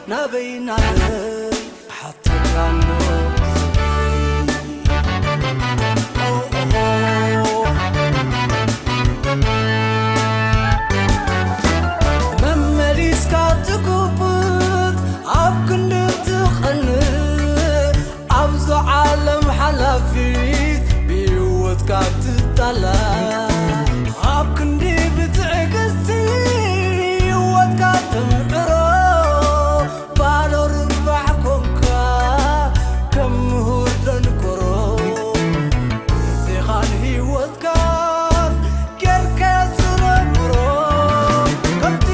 ናበይ ናበይ ሓተካ ኣሎ መመሊስካ ትጉብጥ ኣብ ክንዲ ትቐንእ ኣብዛ ዓለም ሓላፊት ብህይወትካ ትጣላ ኣብ ክንዲ ብትዕግስቲ ህይወትካ ተምዕሮ ባዶ ርባሕ ኮንካ ከም ምሁር ደንቆሮ ግዜኻን ህይወትካን ጌርካ ዝነብሮ ከምቲ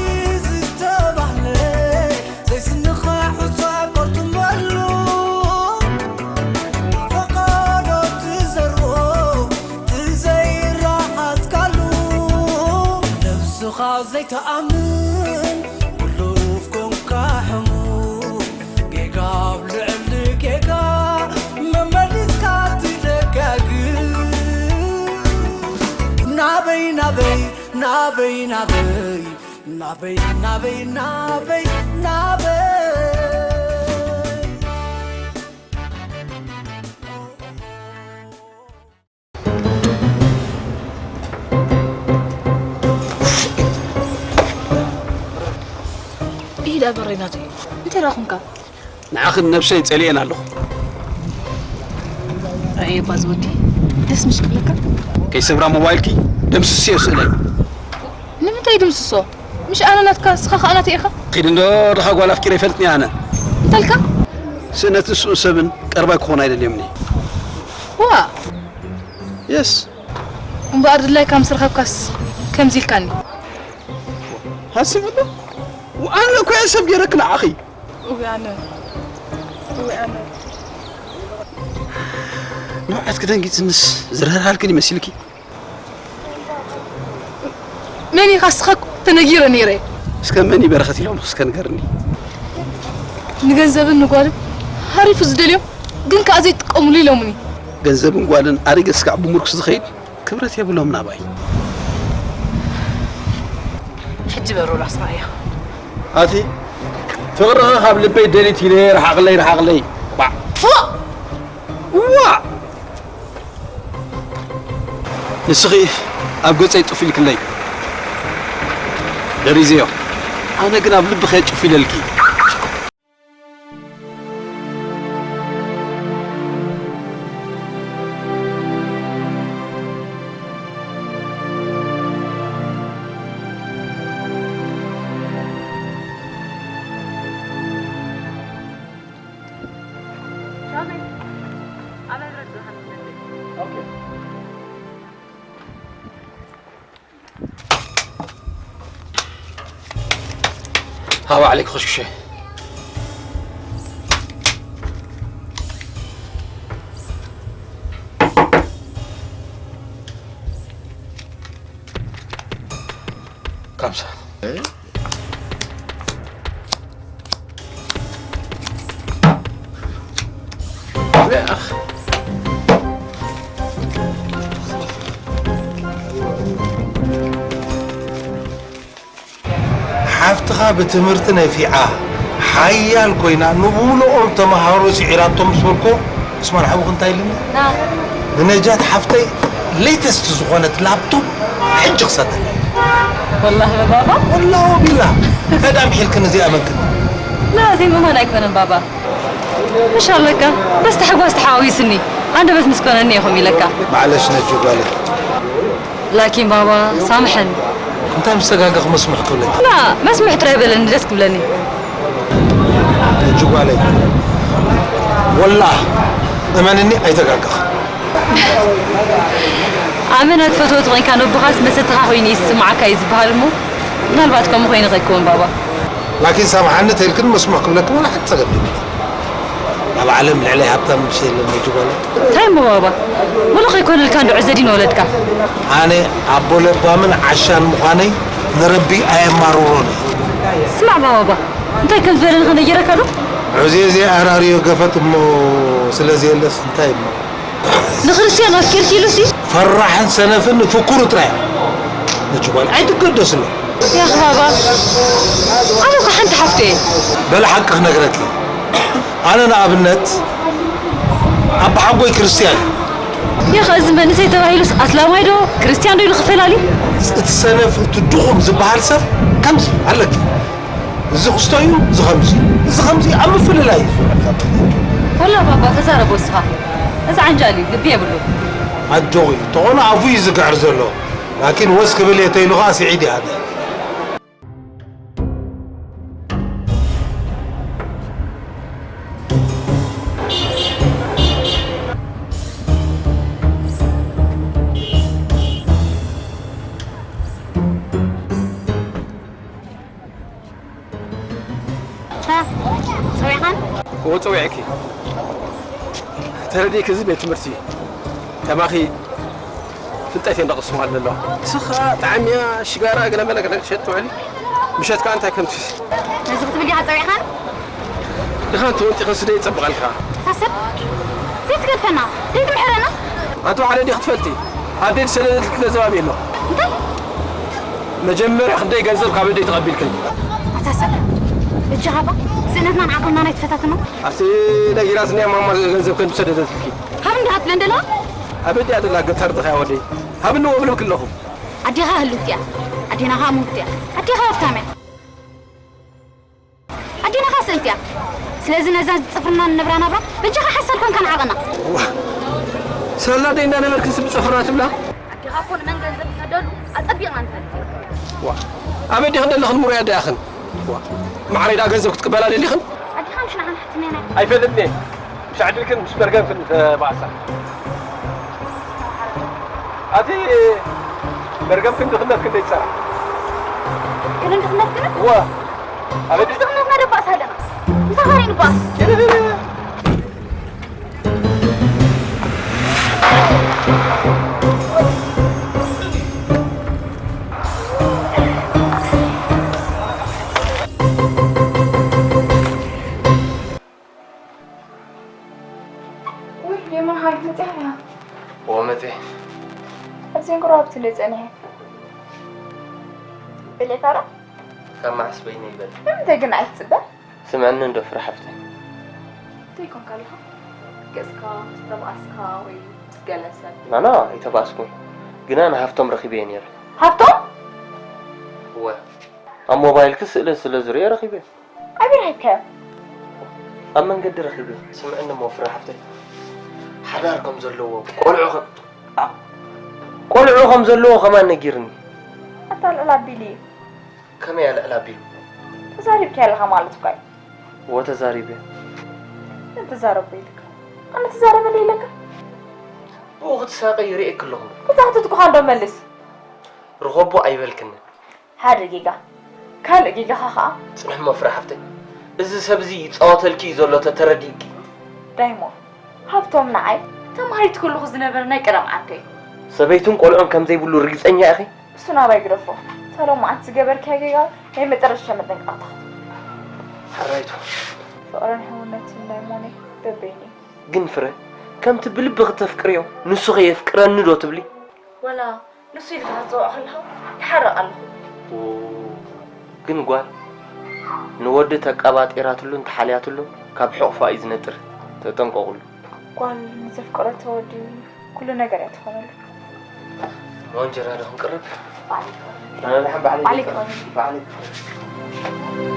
ዝተባህለ ዘይስንኻ ሑጻ ቆርጥመሉ ፈቃዶ ትዘርኦ ትዘይረሓጽካሉ ነብስኻ ዘይተኣምን ውሉፍ ኮንካ ሕሙም ጌጋ ኣብ ልዕሊ ጌጋ መመሊስካ ትደጋግም ናበይ ናበይ ናበይ ናበይ ናበይ ናበይ ናበይ ናበይ ኢዳ በሬናተይ እንታይ ዳኹምካ? ንዓኽን ነብሰይ ጸሊኤን ኣለኹ። ኣየባ ዝወዲ ደስ ምሽ ክብለካ ከይሰብራ ሞባይልኪ ደምስስዮ ስእለይ። ንምንታይ ድምስሶ? ምሽ ኣነ ናትካ ስኻ ከኣ ናተይ ኢኻ። ኺድ እንዶ ድኻ ጓል ኣፍቂረ ይፈልጥኒ ኣነ። እንተልካ ስእነት ንስኡን ሰብን ቀርባይ ክኾኑ ኣይደልዮምኒ። ዋ የስ እምበኣር ድላይካ ምስ ረኸብካስ ከምዚ ኢልካኒ። ሃሲብ ኣሎ ኣነ እኮ እየ ሰብ ገይረክ ንዓኺ። እውይ ኣነ እውይ ኣነ ንብዓትኪ ደንጊፅንስ ዝርህርሃልክን ይመሲልኪ። መን ኢኻ እስኻ ተነጊረ ነይረ። እስከ መን እዩ በረኸት ኢሎም እስከ ንገርኒ። ንገንዘብን ንጓልን ሃሪፉ ዝደልዮም ግን ከኣ ዘይጥቀሙሉ ኢሎምኒ። ገንዘብን ጓልን ኣሪገ እስካዕ ብምርኩስ ዝኸይድ ክብረት የብሎም ናባይ። ሕጂ በሩ ላስራያ ኣቲ ፍቕርኺ ካብ ልበይ ደሊት ኢለ ርሓቕለይ ርሓቕለይ ባዕ ፉእ ዋ ንስኺ ኣብ ገጸይ ጡፍ ኢልክለይ ደሪዘዮ ኣነ ግን ኣብ ልብኺ ጭፍ ኢለልኪ هاو عليك خشكشي خمسة ሓፍትኻ ብትምህርቲ ነፊዓ ሓያል ኮይና ንብምልኦም ተምሃሮ ስዒራቶም ምስ በልኮ ምስ መርሓውኺ እንታይ ኢልኒ? ንነጃት ሓፍተይ ሌተስት ዝኾነት ላፕቶፕ ሕጂ ክሰደላ እየ። ወላሂ ባባ ወላሂ ወቢላህ እንታይ ደኣ ምሒልክኒ እዚኣ መክኒ? ላ ዘይምእማን ኣይኮነን ባባ። ምሽ ኣለካ በስ ታሕጓስ ተሓዋዊስኒ ሃንደበት ምስ ኮነኒ እየ ከምኡ ኢለካ። ማዕለሽ ነጁ ጓለይ። ላኪን ባባ ሳምሐኒ። እንታይ ምስ ተጋገኹ መስምሕ ክብለኪ? ላ መስምሕ ጥራይ በለኒ ደስ ክብለኒ። ነጁ ጓለይ ወላሂ እመንኒ ኣይተጋገኹ። ኣመና ትፈትዎ ተኾይንካ ነቦኻስ መሰተኻ ኮይኑ እዩ ዝስምዓካ እዩ ዝበሃል እሞ ምናልባት ከምኡ ኮይኑ ከይከውን ባባ። ላኪን ሳምሓኒ ተይልክኒ መስምሕ ክብለኪ ወላ ሓንቲ ጸገም የብለይ። ኣብ ዓለም ልዕለይ ሃብታም ምሽ የለን ነጁ ጓለይ። እንታይ እሞ ባባ ወላ ከይኮነልካ እንዶ ዕዘ ድዩ ንወለድካ። ኣነ ኣቦ ለባምን ዓሻን ምዃነይ ንረቢ ኣየማርሮን እየ። ስማዕ ባባ እንታይ ከም ዝበለኒ ከነጊረካ ዶ። ዕዜ ዘየኣራርዮ ገፈጥ እሞ ስለ ዘየለስ እንታይ እሞ። ንክርስትያን ኣፍቂርኪ ኢሉሲ። ፈራሕን ሰነፍን ፍኩሩ ጥራይ እያ ነቲ ጓል ኣይትገደስሉ። ያኽ ባባ፣ ኣነ እኮ ሓንቲ ሓፍቲ እየ። በል ሓቂ ክነግረኪ፣ ኣነ ንኣብነት ኣባሓጎይ ክርስትያን እዩ። ያኽ እዚ መንእሰይ ተባሂሉስ ኣስላማይ ዶ ክርስትያን ዶ ኢሉ ክፈላሊ? እቲ ሰነፍ፣ እቲ ድኹም ዝበሃል ሰብ ከምዚ ኣለኪ። እዚ ክስቶ እዩ፣ እዚ ከምዚ፣ እዚ ከምዚ፣ ኣብ ምፍልላይ እዩ ዝውዕል። ወላ ባባ ተዛረብ ወስኻ። እዚ ዓንጃል እዩ፣ ልቢ የብሉ። ኣጆኺ፣ ተኾነ ኣፉ እዩ ዝግዕር ዘሎ። ላኪን ወስ ክብል እየ ተይሉ ኸዓ ስዒድ ይኣተ። ሃ፣ ጸዊዕኻን? እዎ፣ ጸዊዐኪ። ተረዲእኪ፣ እዚ ቤት ትምህርቲ እዩ። ከማኺ ፍልጠት እየ እንዳቐስሙ ኣለዋ። ንስኻ ጣዕምያ ሽጋራ ገለ መለ ገለ ትሸጥ ትውዕሊ። ምሸት ከኣ እንታይ ከም ትስ- ነዚ ክትብል ዲኻ ጸዊዕኻን? ድኻ እንተወንጢኸ ስለ ይጸብቐልካ። ሳሰብ፣ ዘይትገድፈና፣ ዘይትምሕረና። ኣንተ ባዕለ ዲኺ ትፈልጢ፣ ኣደይ ዝሰደደትልኪ ገንዘብ ኣበይ ኣሎ? እንታይ? መጀመርያ ክንደይ ገንዘብ ካብ ኣደይ ተቐቢልክን? ኣታ ሰብ፣ በጃኻ እባ ስእነትናን ዓቕልናን ኣይትፈታተኖ። ኣብቲ ነጊራትኒ እያ ማማ ገንዘብ ከም ዝሰደደትልኪ። ሃብ እንዲኻ ትብለን ዘለዋ? ኣበይ ድያ ዘላ ገታር ድኻ ወደይ? ሃብኒ እዎ እብለኪ ኣለኹ። ኣዴኻ ህልውቲ እያ፣ ኣዴና ኸኣ ምውቲ እያ። ኣዴኻ ሃብታም እያ። ኣዴና ኸኣ ስእንቲ እያ። ስለዚ ነዛ ጽፍርና ንነብራ ናብራ በጃኻ ሓሳድ ኮንካ ንዓቐና። ዋ፣ ሳላ ደይ እንዳነበርክን ስብ ጽፍርና ትብላ? ኣዴኻ እኮ ንመን ገንዘብ ትሰደሉ ኣጸቢቕና ንፈልጥ። ዋ፣ ኣበይ ዲኽን ደለኽን ምሩያ ደያኽን? ዋ፣ ማዕረይ ደኣ ገንዘብ ክትቅበላ ደሊኽን? ኣዴኻ ምሽ ንዓና ሕትሜና። ኣይፈልጥን እየ። ምስ ዕድልክን ምስ መርገምክን ተባእሳ። ኣቲ መርገምክን ድኽነትክን ደይጸራ። ክልን ድኽነትክን? እወ። ኣበዲ ድኽነትና ደባእሳ ኣለና። ምሳኻ ንባእስ። ውይ፣ የማን ሓይት መጽያ እያ። እዎ፣ መጽየ። ኣብዚ እንቅሮ ኣብቲ ለጸንሐ። በል፣ የፋራ። ካብ መዓስ በይነይ ይበል። ንምንታይ ግን ኣይትጽበ? ስምዕኒ እንዶ ፍረ ሓፍተይ። እንታይ ኮንካ ኣለኻ? ገጽካ ምስ ተባኣስካ ወይ ምስ ገለ ሰብ? ናና፣ ኣይተባኣስኩን። ግና ንሃፍቶም ረኺበዮ ነይረ። ሃፍቶም? እወ። ኣብ ሞባይልኪ ስእሊ ስለ ዝርእዮ ረኺበዮ። ኣበይ ረኺብካዮ? ኣብ መንገዲ ረኺበዮ። ስምዕኒ እሞ ፍረ ሓፍተይ፣ ሓዳር ከም ዘለዎ፣ ቆልዑ ከም፣ ኣ-፣ ቆልዑ ከም ዘለዎ ከማን ነጊርኒ። ኣታ ልዕል ኣቢሉ እዩ። ከመይ ኣልዕል ኣቢሉ? ተዛሪብካዮ ኣለኻ ማለት እኳ እዩ። እወ ተዛሪበ። እንተዛረቦ ኢልካ። ኣነ ተዛረበለይ ኢለካ? ብኡ ክትሳቐ ይርእየኪ ኣለኹ። እታ ሕቶ ትኩኻ እንዶ መልስ። ርኸቦ ኣይበልክንን። ሓደ ጌጋ። ካልእ ጌጋኻ ኸኣ? ጽንሒ እሞ ፍረ ሓፍተይ። እዚ ሰብ እዚ ይጻወተልኪ እዩ ዘሎ ተተረዲእኪ። ዳይሞ፣ ሃብቶም ንዓይ ተማሃሪት ከለኹ ዝነበረ ናይ ቀደም ዓርከይ። ሰበይቱን ቆልዑን ከም ዘይብሉ ርግጸኛ ኢኺ? እሱ ናባይ ግደፎ። እታ ሎማዓንቲ ዝገበርካያ ጌጋ ናይ መጨረሻ መጠንቀቕታ ክትብል። ሕራይቱ። ፍቕርን ሕውነትን ናይ ሞኔ በበይኑ እዩ። ግን ፍረ፣ ከምቲ ብልብኺ ተፍቅርዮ፣ ንሱኸ የፍቅረኒ ዶ ትብሊ? ወላ ንሱ ኢልካ ክትጽውዖ ከለኻ ይሓርቕ ኣለኹ። ው-፣ ግን ጓል ንወዲ ተቀባጢራትሉን ተሓልያትሉን ካብ ሕቑፋ እዩ ዝነጥር። ተጠንቀቑሉ። ጓል ንዘፍቀረቶ ወዲ ኩሉ ነገር እያ ትኾነሉ። እሞ እንጀራ ዶ ክንቅርብ? ባዕለይ ክቐርብ። ኣነ ደሓን ባዕለይ ባዕለይ ክቐርብ። ክቐርብ። ባዕለይ ክቐርብ።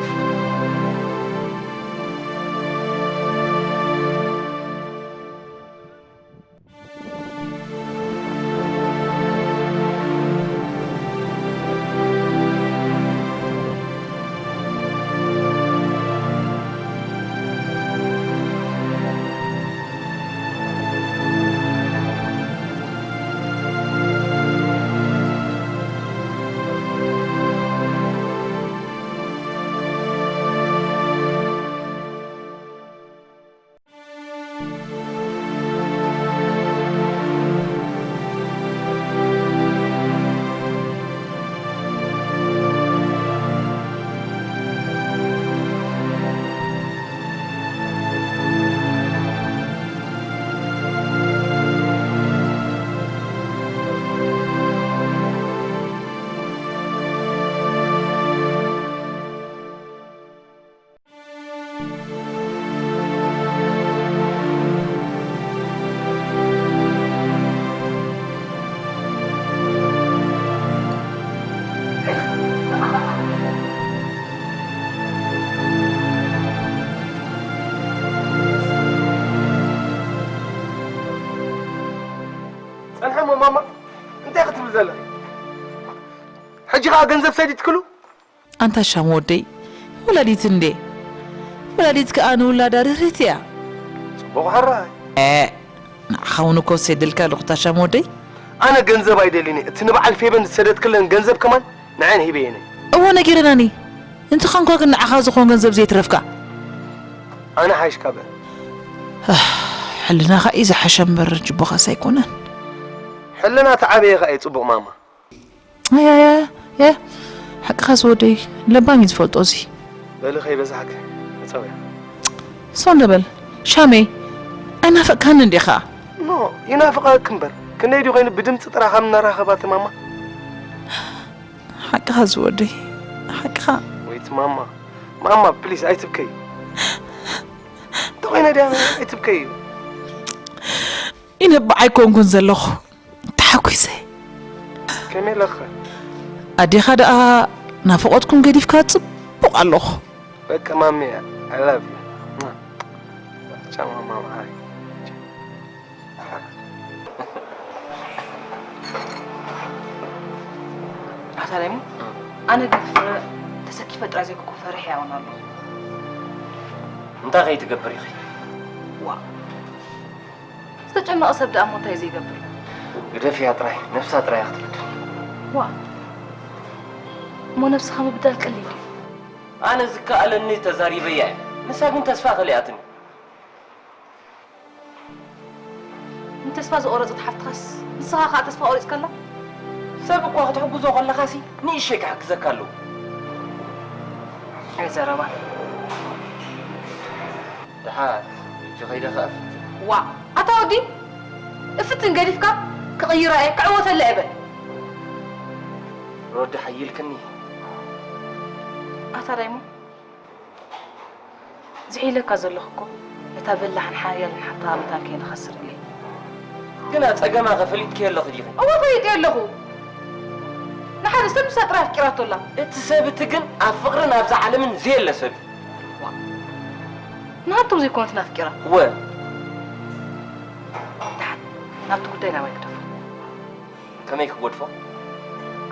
ጸንሐ እሞ ማማ፣ እንታይ ክትብል ዘለኺ? ሕጂ ኸኣ ገንዘብ ሰዲድክሉ? ኣንታ ሻም ወደይ፣ ወላዲት እንዴ? ወላዲት ከኣ ንውላዳ ርህርህቲ እያ። ጽቡቕ ሕራይ። እ፣ ንዓኻ እውን እኮ ሰዲድልካ ኣለኹ፣ ኣታ ሻም ወደይ። ኣነ ገንዘብ ኣይደልን እየ። እቲ ንበዓል ፌበን ዝሰደድክለን ገንዘብ ከማን ንዐን ሂበየን እየ። እወ፣ ነጊረናኒ። እንተኾንኳ ግን ንዓኻ ዝኾን ገንዘብ ዘይትረፍካ። ኣነ ሓይሽ ካብ ሕልናኻ እዩ ዝሓሸ እምበር ጅቦኻስ ኣይኮነን። ሕልና ተዓበየ ኸኣ እዩ ጽቡቕ ማማ። ኣያ፣ ኣያ፣ ኣያ፣ ሓቅኻ ዝወደይ፣ ለባም እዩ ዝፈልጦ እዚ። በሊ ከይበዝሓክ፣ እጸውያ። ሰው እንደ በል፣ ሻመይ፣ ኣይናፈቅካንን ዲኻ? ኖ፣ ይናፍቐክ እምበር፣ ክንደይ ድዩ ኮይኑ ብድምጺ ጥራይ ከም ንራኸብ ኣቲ ማማ? ሓቅኻ ዝወደይ፣ ሓቅኻ። ወይት ማማ፣ ማማ፣ ፕሊዝ ኣይትብከይ። እንተ ኮይነ ድያ ኣይትብከይ። ይነብዕ ኣይኮንኩን ዘለኹ፣ ተሓጒሰ። ከመይ ኣለኻ? ኣዴኻ ደኣ ናፍቖትኩም ገዲፍካ ጽቡቕ ኣለኹ። በቃ ማሚ፣ I love you። ቻው ማማ፣ ማዓረይ። ኣታ ዳይሞ፣ ኣነ ግን ፍረ ተሰኪፈ ጥራይ ዘይኮንኩ ፈሪሐ ያውን ኣለኹ። እንታይ ከይትገብር ኢኺ? ዋ፣ ዝተጨነቐ ሰብ ደኣ እሞ እንታይ ዘይገብር? ግደፍያ ጥራይ፣ ነብሳ ጥራይ እያ ክትበድል። ዋ፣ እሞ ነብስኻ ምብዳል ቀሊል ድዩ? ኣነ ዝከኣለኒ ተዛሪበያ እየ። ንሳ ግን ተስፋ ከሊኣትኒ። ንተስፋ ዝቖረጸት ሓፍትኻስ ንስኻ ከኣ ተስፋ ቆሪጽካላ? ሰብ እኳ ክትሕግዞ ከለኻሲ ንእሸይ ክሕግዘካ ኣለዎ። ኣይ ዘረባ። ደሓር፣ እጆ ከይደ ከኣ እፍትን። ዋእ፣ ኣታ ወዲ፣ እፍትን ገዲፍካ ክቕይራ እየ፣ ክዕወተላ እየ በል። ሮዲ ሓይልክኒ። ኣታ ዳይሞ፣ ዝሒለካ ዘለኹ እኮ ነታ በላሕን ሓያልን ሓፍትኻ ምእንታን ከይንኸስር እየ። ግና ጸገማኸ ፈሊጥክዮ ኣለኺ ዲኺ? እወ፣ ፈሊጠዮ ኣለኹ። ንሓደ ሰብ ንሳ ጥራይ ኣፍቂራቶ ኣላ። እቲ ሰብ እቲ ግን ኣብ ፍቕርን ኣብዛ ዓለምን ዘየለ ሰብ እዩ። ዋእ፣ ንሃብቶም ዘይኮነት ኣፍቂራ። እወ። ደሓን፣ ናብቲ ጉዳይ ናባይ ግደፎ። ከመይ ክገድፎ?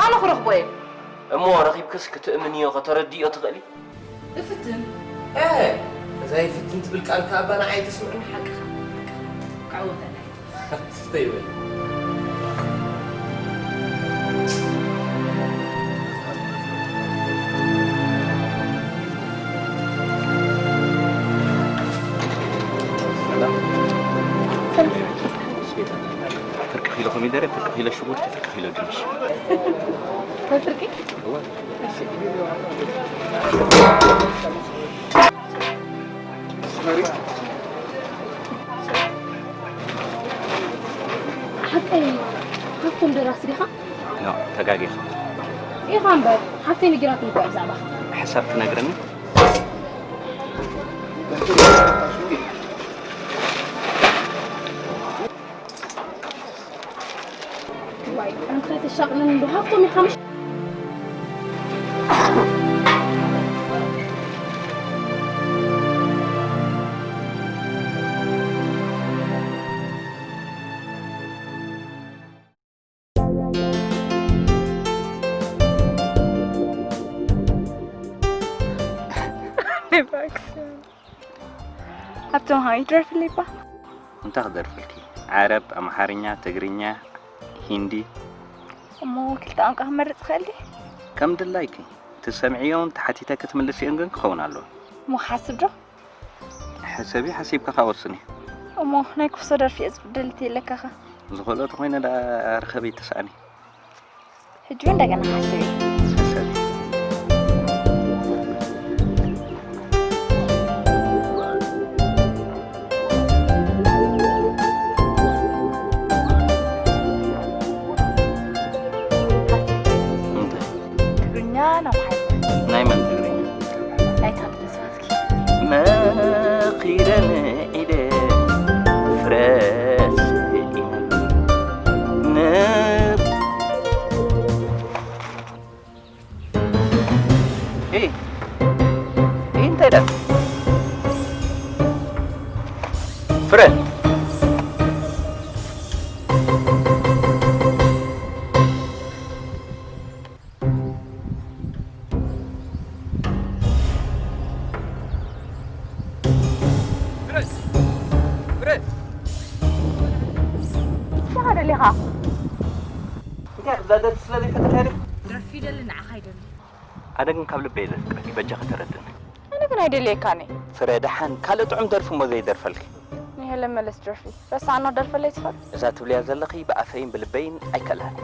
ኣነ ክረኽቦ እየ። እሞ ረኺብክስ ክትእምንዮ ከተረድእዮ ትኽእሊ? እፍትን። እ፣ እዛ ይፍትን ትብል ቃል ከኣ ኣባ ንዓይ ተስምዕኒ። ሓቅኻ፣ ሓቅኻ። ክዕወተላ እየ። ስተይ በል። ሰላም። ፍርቂ ኪሎ ኮሚደረ፣ ፍርቂ ኪሎ ሽጉርቲ፣ ፍርቂ ኪሎ ድንሽ። ፍርቂ? እወ። ሓቀይ ሃብቶም ደራሲ ዲኻ? ኖ፣ ተጋጊኻ። ኢኻ እምበር፣ ሓፍተይ ነጊራትኒ እኮ እያ ብዛዕባኻ። ሕሳብ ትነግረኒ? ዋይ፣ ኣንታ ተሻቕለኒ እንዶ ሃብቶም ኢኻ ምሽ-? ሃብቶም ሃይ ደርፍለይ እባ። እንታይ ክደርፈልኪ? ዓረብ፣ ኣምሓርኛ፣ ትግርኛ፣ ሂንዲ። እሞ ክልተ ቋንቋ ክመርጽ እኽእል ድየ? ከም ድላይኪ። ትሰምዕዮን ተሓቲተኪ ትምልስዮን ግን ክኸውን ኣለዎ። እሞ ክሓስብ ዶ? ሕሰቢ፣ ሓሲብካ ከኣ ወስኒ። እሞ ናይ ኩፍሶ ደርፊ እየ ዝደሊ ኣለካኸ? ዝኽእሎ ተኾይነ ደኣ ርኸቢ ተሳእኒ። ሕጂ እውን እንደገና ሓስቢ። ሓሳቢ። እንታይ? ትግርኛ ናብ ሓይሊ። ናይ መን ትግርኛ? ናይ ታደሰ። እስኪ። መን ፍረ! ፍረ! ፍረ! ንስኻ ደሊኻ? እንታይ ክዛደድ ስለ ዘይፈተካ ድዩ? ደርፊ ይደሊ፣ ንዓኻ ይደሊ። ኣነ ግን ካብ ልበይ እየ ዘፍቅረኪ፣ በጃኺ ተረድእኒ። ኣነ ግን ኣይደልየካን እየ። ፍረ፣ ደሓን ካልእ ጥዑም ደርፊ እሞ ዘይደርፈልኪ። ንሄለን መለስ ደርፊ ረሳዕና ደርፈለይ ትኽእል? እዛ ትብልያ ዘለኺ ብኣፈይን ብልበይን ኣይከላን።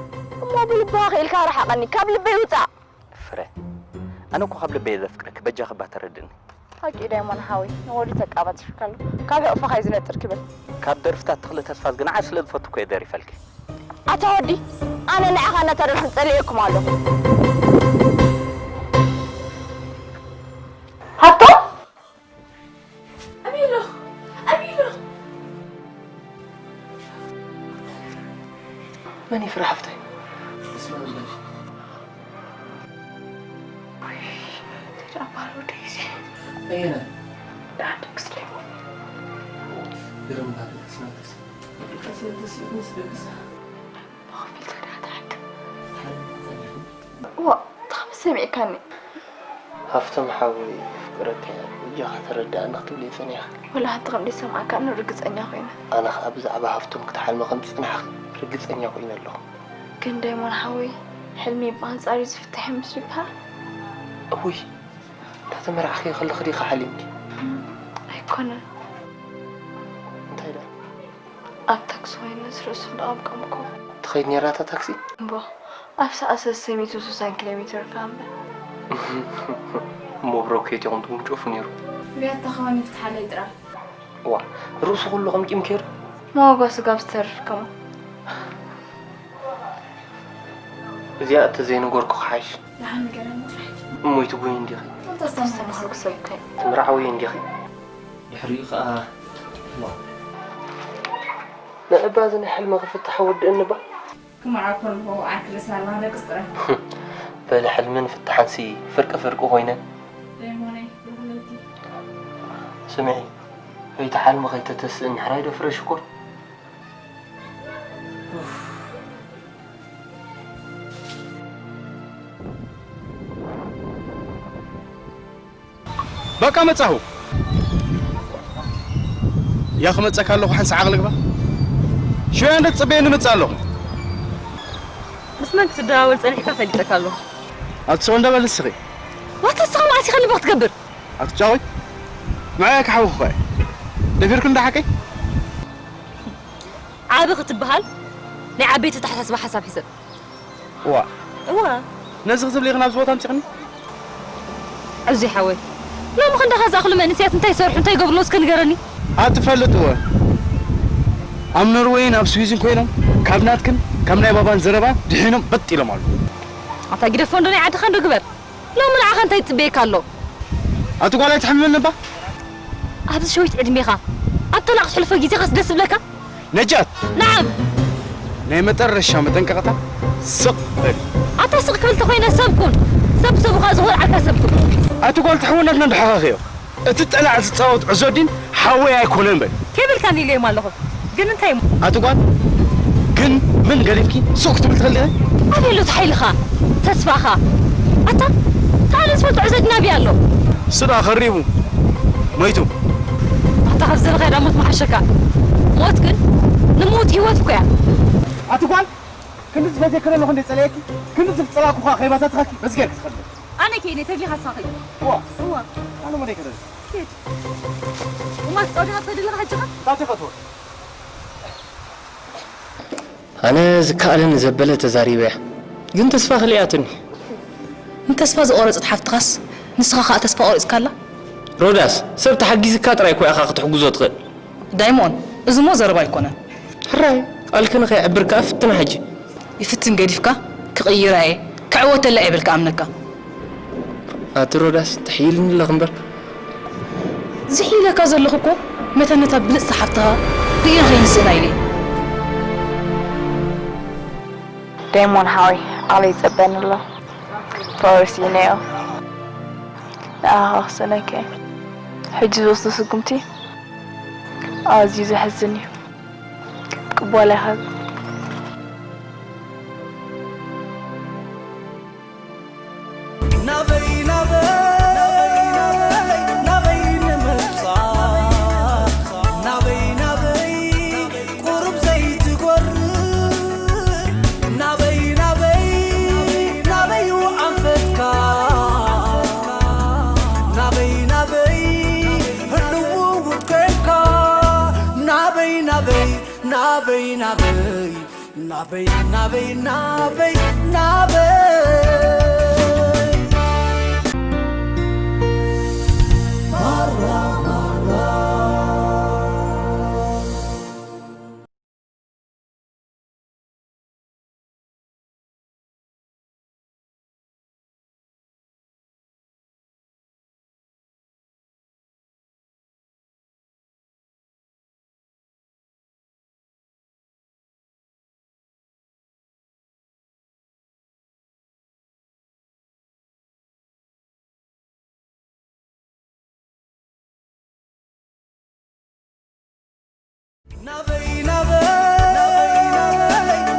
እሞ ብልብኻ ክኢልካ ርሓቐኒ፣ ካብ ልበይ ውጻእ። ፍረ፣ ኣነ እኮ ካብ ልበይ እየ ዘፍቅረኪ፣ በጃኺ እባ ተረድእኒ። ሓቂ ዳይሞን ሓወይ፣ ንወዲ ተቃባጽርካሉ። ካብ ሕቕፍኻ እዩ ዝነጥር ክብል። ካብ ደርፍታት ተኽለ ተስፋ ግን ንዓይ ስለ ዝፈቱ እኮ እየ ደሪፈልኪ። ኣታ ወዲ፣ ኣነ ንዓኻ እናተረድኹ ጸሊኤኩም ኣለኹ። ሃብቶም? ኣቢሎ፣ ኣቢሎ። መን ይፍራ ሓፍተይ? ኣየናይ? ደሓን ደግስ ሌቦ። ግርምታ ደግስ ናትስ። ቀስ ኢልካ ስኢት ምስ ደግስ። ብኸፊል ተዳሕዳሕክ። ሓይሊ ጸኒሑ። እዋ፣ እንታይ ከም ዝሰሚዕካኒ? ሃፍቶም ሓወይ፣ የፍቅረካ እየ፣ በጃኻ ተረድኣኒ ክትብሊ ጸኒኻ። ወላ ሓንቲ ከም ዘይሰማዕካ እነ ርግጸኛ ኮይነ። ኣነ ኸኣ ብዛዕባ ሃፍቶም ክትሓልሚ ከም ዝጸናሕኺ ርግጸኛ ኮይነ ኣለኹ። ግን ዳይሞን ሓወይ፣ ሕልሚ ብኣንጻር እዩ ዝፍታሕ እዩ ምስሉ ይበሃል። እውይ፣ እንዳ ተመርዓኺ ከለኺ ዲኺ ሓሊምኪ? ኣይኮነን። እንታይ ደኣ? ኣብ ታክሲ ኮይነ ርእሱ እንዳቐምቀምኩ። ትኸይድ ነይራ እታ ታክሲ? እምቦ፣ ኣብ ሰዓት ሰለስተ ሚእቲ ወስሳን ኪሎ ሜትር ከኣ እምበር። እሞ ብሮኬት ኢኹም ትውንጨፉ ነይሩ። ብያታ ከማን ይፍትሓለይ ጥራይ። ዋ፣ ርእሱ ኩሉ ቀምቂምኪ ዶ? መዋጓ ስጋብ ዝተርፍ ከማን። እዚኣ እተዘይነገርኩ ክሓይሽ። ደሓን ንገረኒ ጥራይ። እሞ ኣይትጎይን ዲኺ? ተስተማሃርኩ ሰብ እኮ እየ። ትምርዓዊ እንዲኺ? ድሕሪኡ ኸኣ ዋ። ንዕባ እዚ ናይ ሕልሚ ክፍታሕ ወድእኒ እባ። ክምርዓ ከለኹ ዓርኪ ርእሲ ኣላ ደቅስ ጥራይ። በሊ ሕልምን ፍታሕንሲ ፍርቂ ፍርቂ ኮይነን። ደይሞነይ፣ ብሩኽ ለይቲ። ስምዒ፣ ከይትሓልሚ ከይተተስእኒ ሕራይ ዶ ፍረ ሽኮር? በቃ መጻኹ። ያ ክመጸካ ኣለኹ፣ ሓንሳእ ዓቕሊ ግባ። ሽዑ እንደ ትጽበየኒ እመጽእ ኣለኹ። ምስ መን ክትደዋወል ጸኒሕካ ፈሊጠካ ኣለኹ። ኣቲ ሰው እንደ በል እስኺ። ዋታ እስኻ መዓስ ኢኻ ልቢ ክትገብር? ኣቲ ጫወይ፣ ንዓይ ክሓውኽ እኳ እየ። ደፊርኩ እንዳ ሓቀይ? ዓቢ ክትበሃል ናይ ዓበይቲ ኣተሓሳስባ ሓሳብ ሒዘ። እዋ። እዋ። ነዚ ክትብሊ ኢኺ ናብዚ ቦታ ኣምጺኽኒ? ዕዙይ ሓወይ፣ ሎሚ ክንዳኻ ዝኣኽሉ መንእሰያት እንታይ ይሰርሑ እንታይ ይገብሩ ኣለዉ እስከ ንገረኒ? ኣትፈልጥዎ። ኣብ ኖርወይን ኣብ ስዊዝን ኮይኖም ካብ ናትክን ካብ ናይ ባባን ዘረባ ድሒኖም በጥ ኢሎም ኣለዉ። ኣታ ግደፎ እንዶ ናይ ዓድኻ እንዶ ግበር። ሎሚ ንዓኻ እንታይ ይጽበየካ ኣሎ? ኣቲ ጓል ኣይትሕምምን እባ። ኣብዚ ሸዊት ዕድሜኻ ኣብታ ናቕ ትሕልፎ ግዜኻስ ደስ ይብለካ? ነጃት! ነዓም! ናይ መጠረሻ መጠንቀቕታ ስቕ በል። ኣታ ስቕ ክብል ተኾይነ ሰብ ኩን። ሰብ ብሰቡ ኸኣ ዝኾርዓካ ሰብ ኩን። ኣቲ ጓል ትሕውነትና ንድሓኻኽዮ። እቲ ጠላዕ ዝጻወት ዕዞዲን ሓወይ ኣይኮነን በል። ከይበልካኒ ኢለዮም ኣለኹ። ግን እንታይ እሞ? ኣቲ ጓል፣ ግን ምን ገዲፍኪ ስቕ ክትብል ትኽእሊ ዲኺ? ኣበይ ኣሎ እቲ ሓይልኻ? ተስፋኻ? ኣታ፣ ተኣለ ዝፈልጦ ዕዘድና ኣበይ ኣሎ? እሱ ደኣ ኸሪቡ፣ ሞይቱ። ኣታ ካብ ዘለኻዮ ደኣ ሞት ምሓሸካ። ሞት ግን ንምዉት ህይወት እኮ እያ። ኣቲ ጓል፣ ክንዲ ዝፈትየኪ ዘለኹ እንደ ጸለየኪ፣ ክንዲ ዝጸላእኩ ኸኣ ከይባታትኻኪ በዚ ገይርኪ ትኸዲ። ኣነ ከይነ ተጊኻ ሳኺ። እዋ። እዋ። ኣነ መደይ ከደል። ኬድ። እማ ትጻወት ኢኻ ትኸዲ ኣለኻ ሕጂ ኸ? እንታይ ትፈትዎ? ኣነ ዝከኣለኒ ዘበለ ተዛሪበያ፣ ግን ተስፋ ከሊኣትኒ። ንተስፋ ዝቖረጸት ሓፍትኻስ ንስኻ ከኣ ተስፋ ቆሪጽካላ? ሮዳስ፣ ሰብ ተሓጊዝካ ጥራይ እኮ ኢኻ ክትሕግዞ ትኽእል። ዳይሞን፣ እዚ እሞ ዘረባ ኣይኮነን። ሕራይ፣ ቃልኪ ንኸይዕብር ከኣ ፍትና ሕጂ። ይፍትን ገዲፍካ፣ ክቕይራ እየ፣ ክዕወተላ እየ በልካ ኣምነካ። ኣቲ ሮዳስ፣ ትሕይልኒ ኣለኺ እምበር። ዝሕይለካ ዘለኹ እኮ መታን ነታ ብልጽቲ ሓፍትኻ ርእየ ንኸይንስእና ኢለ እየ። ዳይሞን ሓወይ፣ ዓቕለይ ይጸበኒ ኣሎ። ተወርሲነዮ። ንኣኻ ክስእነካ እየ። ሕጂ ዝወስዶ ስጉምቲ ኣዝዩ ዘሕዝን እዩ። ቅበላ ይሃብ። ናበይ ናበይ ናበይ ንምብጻሕ ናበይ ናበይ ቁሩብ ዘይትጎርእ ናበይ ናበይ ናበዩ ኣንፈትካ ናበይ ናበይ ህልው ውድ ኮንካ ናበይ ናበይ ናበይ ናበይ ናበይ ናበይ ናበይ ናበይ ናበይ ናበይ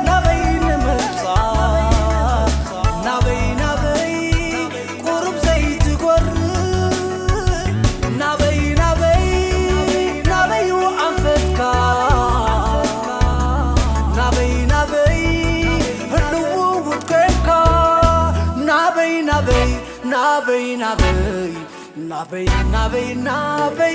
ናበይ ንምብጻሕ ናበይ ናበይ ቁሩብ ዘይትጎርእ ናበይ ናበይ ናበዩ ኣንፈትካ ናበይ ናበይ ህልው ውድ ኮንካ ናበይ ናበይ ናበይ ናበይ ናበይ ናበይ ናበይ